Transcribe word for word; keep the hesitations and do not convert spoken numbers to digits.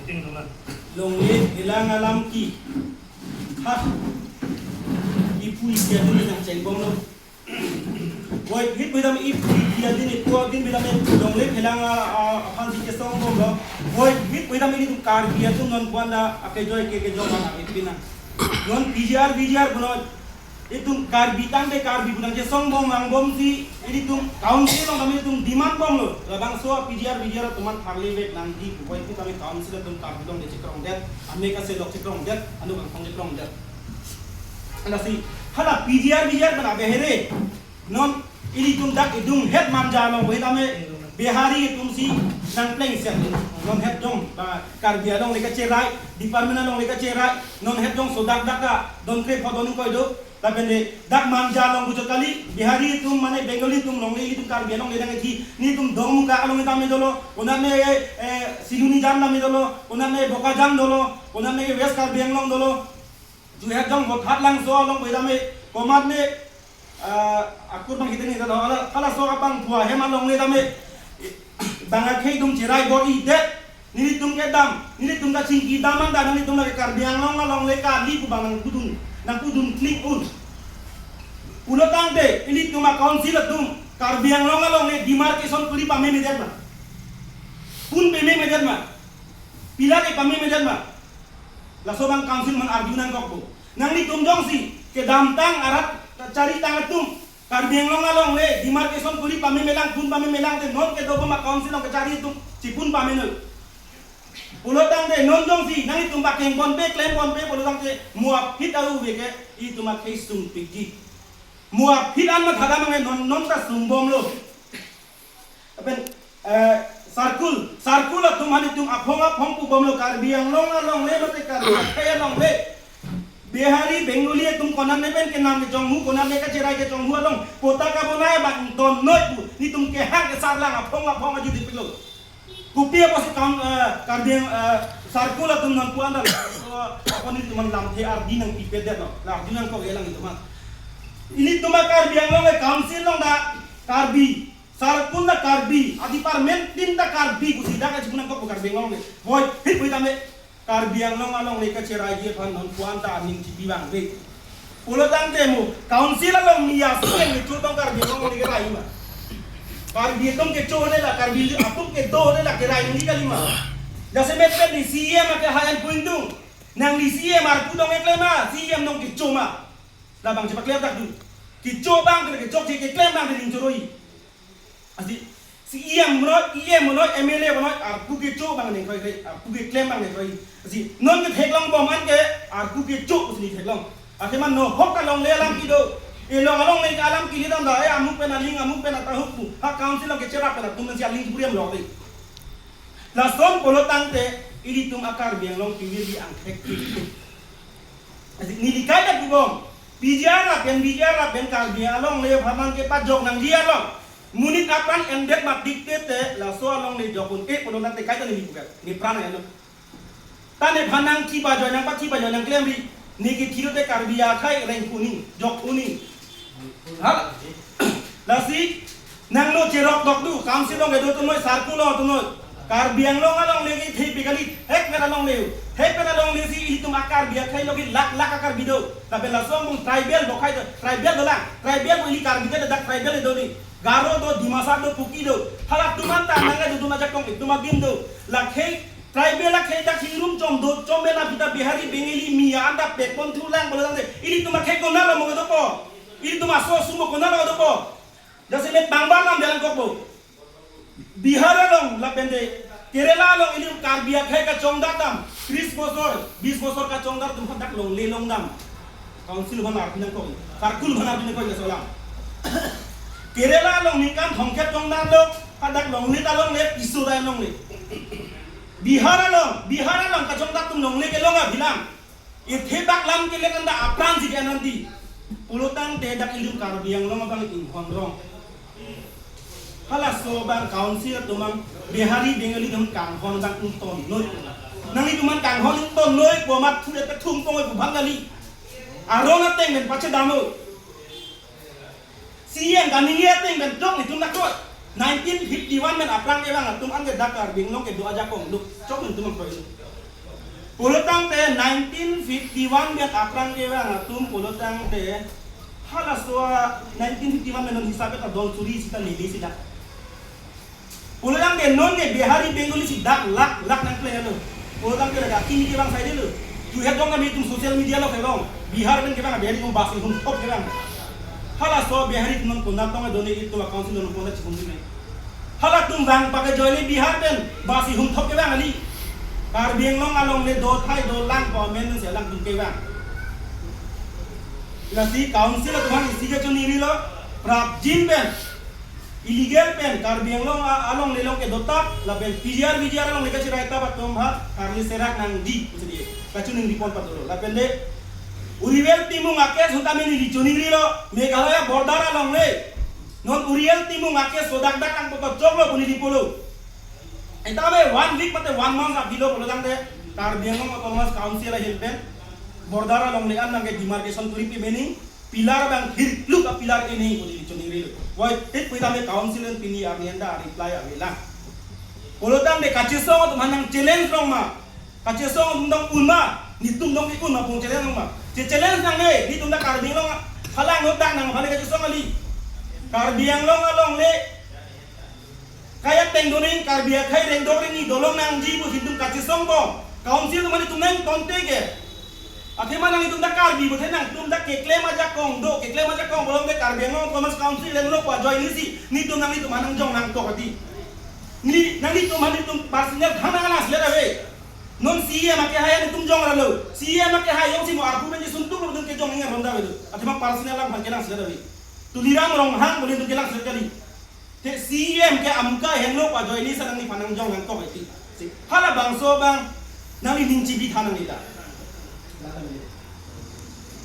Longle phelang alam ke ha iphu iphi adin nangchengbomlo. Voiphit voidam iphu iphi adin, iphu adin voidam longle phelang a, a, aphansi kesongbomlo. Voiphit voidam ilitum Karbi atum non puan da akejoi ke kejoi mana ipina. Non P G R, V G R punon itum Karbi tangte Karbi pu nangkesongbom vangbomsi ilitum council along kami itum demand bomlo. Labangso P G R, V G R atum an tharle vek nangji pu, voiphit kami council atum Karbi along de chekrongdet, ame kaselok chekrongdet, anu kangkong chekrongdet. Lasi hala P G R, V G R pen abehere non ilitum dak idunghet Manja along voidam e Bihari atumsi nangplengset non het jong ba Karbi alongle kacherai, department alongle kacherai, non het jong sodak dak ka don kre pho don ingkoi do. Lapen de dak Manja along bujo kali, Bihari atum mane Bengali atum longle, ilitum Karbi alongle nangkethi, nelitum Dongmuka along tame dolo, konatne, eh, Silonijan tame dolo, konatne Bokajan dolo, konatne West Karbi Anglong dolo. Ju het jong Vothatlangso along voidam e, komatne, ah, akur bang hiteni dolo, hala, halaso abang pua hem alongle tame, bang akhei atum cherai bor-idet. Nelitum kedam, nelitum kachingki dam anta nelitum lake Karbi Anglong alongle kali pu bang nangpudun, nangpudun kling un. Pulo tangte ilitum a-council atum Karbi Anglong alongle demarcation kuri pamemedet ma? Pun pamemedet ma? Pila ke pamemedet ma? Laso bang council man arju nangkokpo. Nanglitum jongsi kedamtang arat charitang atum Karbi Anglong alongle demarcation kuri pamemelang, pun pamemelang te non kedobom a-council along kachari atum chipun pamenoi. Pulo tangte non jongsi nanglitum pakeng ponpe, klem ponpe pulo tangte mo aphi ta uve ke itum akhei sungpikji. Mo aphi an mathadam ange non, non ta sungbomlo. Lapen, eh, Sarkul, Sarkul atum han itum aphong aphong pubomlo, Karbi Anglong alongle mate Karbi akhei alongle Bihari, Bengali atum konatne pen kenam kechonghu, konatne kacherai kechonghu along patta kabonai abang ingtonnoi pu nelitum kehang kesarlang aphong aphong aji dipiklo. Kopi apotsi kam, eh, Karbi, eh, Sarkul atum nangpu-an dam, eh, apot nelitum an lamthe ardi nangpipedetlo, la ardi nangkok-elang itum an. Ilitum a-Karbi Anglong e council along ta Karbi, Sarkul ta Karbi, a-department tin ta Karbi pusi dak aji nangkok Karbi Anglong e. Voiphit voidam e Karbi Anglong alongle kacheraiji aphan non puan ta aning chibi vangve. Pulo tangte mo council along mi ya si kecho tong Karbi Anglong alongle kerai ma? Karbi atum kecho ne la, Karbi atum kedo ne la kerai nangji kali ma? Jasemet pen neli C E M ake hayan puindung. Nangli C E M arpu dong eklem ma, C E M nong kecho ma? Labang chepaklem dak du. Kecho abang ke kechokche, keklem abang ke ning choroi. Asi, si E M monoi, E M monoi, M L A monoi, arpu kecho abang neng kroikre, arpu keklem abang neng kroi. Asi, non ketheklongbom an ke, arpu kecho pusi neli theklong. Akeman nohok alongle alam kedo. Elong alongle ke alam kele dam da, eh, amuk pen aling, amuk pen atahuk pu. Ha council along kecherap pen atum si aling buriam lo de. Lason pulo tangte, ilitum a-Karbi Anglong kewir di angthek kewir. Asi, neli kaita pubom. P G R lapen V G R lapen Karbi alongle aphan kepajok nangji along. Monit apran endet mat dikte te laso alongle jok un-e pulo tangte kaita neli puket. Neli pran ya no. Ta nephan nangthi pajoi nangpathi pajoi nangklemri. Neli kethi lote Karbi akhei reng kuni, jok kuni. Ha? Lasi, nangno cherok dok du, council along kedo atum noi, Sarkul along atum noi. Karbi Anglong alongle ke thei pe kali, hek pen alongle. Hek pen alongle si itum a-Karbi akhei lo ke lakh lakh a-Karbi do. Lapen laso angbong tribal bokhai do, tribal dolang. Tribal bo ili Karbi te dak tribal do ni. Garo do, Dimasa do, Kuki do. Halatum an ta nang do, itum ajakong, itum adim do. Lakhei tribal akhei dak hingrum chom do, chom bena pita Bihari, Bengali, Miya anta pekpon thulang pulo tangte. Ilitum akhei konat lo mo dopo? Ilitum aso sumo konat lo dopo? Jasemet bang bang nam jalan kokpo. Bihar along lapen de Kerala along ilitum Karbi akhei kachongdat dam, tris bosor, bis bosor kachongdat atum hadak longle longdam. Council aphan arju nangkok, Sarkul aphan arju nangkok ya solam. Kerala along ningkan thomkep chongdatlo, hadak longle ta longle, piso ta longle. Bihar along, Bihar along kachongdat atum longle kelong abhilam. Ithe bak lam kele kan dak apran si ke ananti. Pulo tangte dak ilitum Karbi Anglong abang inghon rong. Halaso abang council atum an Bihari Bengali atum kanghon abang ingtonnoi. Nanglitum an kanghon ingtonnoi pu amat thu le pathum pongoi pu bang kali. Arong ateng pen pachedam noi. C E M kaningje ateng pen chok nelitum nangkroi. Nineteen fifty-one pen aphrang kevang atum an ke dak Karbi Anglong kedo ajakong do. Chok nelitum nangkroi. Pulotangte nineteen fifty-one pen aphrang kevang atum pulotangte halaso a nineteen fifty-one pen non hisap ta dong suri sita lele sita. Pulotangte non ke Bihari Bengali si dak lakh lakh nangklemlo. Pulotangte laga kini kevang saidelo. Juhe dong kami itum social media lo kevang. Bihar pen kevang Bihari tum basi humthop kevang. Halaso Bihari tum non konat tong adoni itum a council non konat chihum dime. Halatum vang pake joile Bihar pen basi humthop kevang kali. Karbi Anglong alongle do thai do lang ko amen si alangtum kevang. Lasi council atum aphan isi kachiningrilo, prapjin pen, illegal pen Karbi Anglong a- alongle along kedo tap lapen P G R V G R alongle kachirai tap atum ha karli serak nangji pusi dei kachiningri pon paturo. Lapen de Urivel Timung a-case ahut ta neli chiningrilo, Meghalaya border alongle non Urivel Timung a-case sodak dak ang pokok choklo pu neli pulo. Eta me one week mate one month aphi lo pulotangte Karbi Anglong Autonomous Council ahin pen border alongle an nangke demarcation turi pi meaning pillar abang hirkluk a-pillar ini pu neli chiningrilo. Why? It pu ta me council an pini arni anda reply avelang. Pulotangte kachesong atum aphan nang challenge long ma? Kachesong atum dong un ma? Netum dong ke un ma pu challenge long ma? Che challenge nangne, netum ta Karbi Anglong phalang not dak nang aphan kachesong kali. Karbi Anglong alongle kayak tengdoning Karbi akhei rengdok rengni dolong nangji pu netum kachesong bom. Council atum netum nangtonte ke. Athema nanglitum ta Karbi puthe nangtum ta keklem ajakong do, keklem ajakong bolong de Karbi Anglong Autonomous Council lemlo pu ajoine si netum nanglitum aphan nangjong nangtok ati. Ni nanglitum aphan netum personal thana ala sila ave. Non C E M akehai netum jong ralo. C E M akehai jongsi mo argument ji suntuk lo netum kejong inga ronda velo. Athema personal lang aphan kelang sila ave. Tuliram Ronghang pu netum kelang sila kali. Te C E M ke amka henlo pu ajoine si nangliphan nangjong nangtok ati. Si halabangso abang nangli ning chibi tha nangli ta.